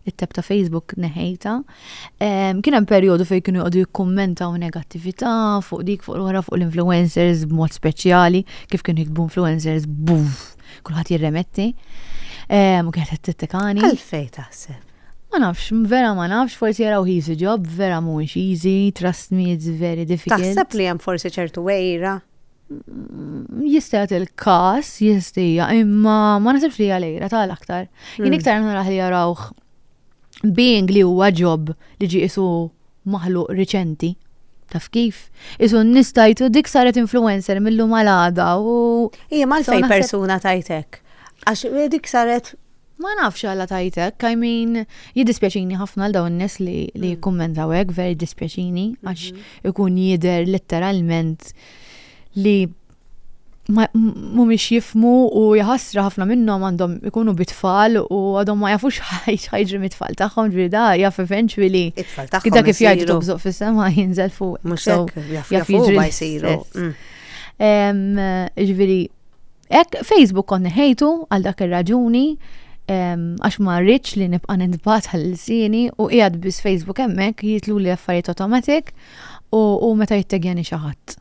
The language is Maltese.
It-tab ta' Facebook neħejta. Kien hemm perjodu fejn kienu jqogħdu jikkummentaw negattività fuq dik fuq l-oħra fuq l-influencers b'mod speċjali, kif kienu jiktbu influencers buf, kulħadd jirremetti. U kienet qed tittekani. Għalfejn taħseb? Ma nafx, vera ma nafx, forsi jaraw easy job, vera mhuwiex easy, trust me, it's very difficult. Taħseb li hemm forsi ċertu għejra? Jista' jagħti l-każ, jista' imma ma nasibx li hija lejra tal-aktar. Jien iktar naraħ li jarawh being li huwa job li ġie isu maħluq riċenti. Taf kif? Isu n-nies tajtu dik saret influencer millu malada u. Ija mal fej persuna tajtek. Għax dik saret Ma nafx għala tajtek, I mean, jiddispjaċini ħafna għal dawn n-nies li li jikkummentaw hekk, very dispjaċini, għax ikun jidher letteralment li mhumiex jifmu u jaħasra ħafna minnhom għandhom ikunu bit-tfal u għadhom ma jafux ħajġri mit-tfal tagħhom ġifieri da jaf eventually. It-tfal tagħhom. Dak kif jgħidu tobżoq fis-sema jinżel fuq. Mhux hekk, jaf jiġri jsiru. Ġifieri Hekk Facebook kont neħejtu għal dak ir-raġuni għax ma rridx li nibqa' nintbagħat għal lsieni u qiegħed biss Facebook hemmhekk jitlu li affarijiet automatic u meta jittegjani xi ħadd.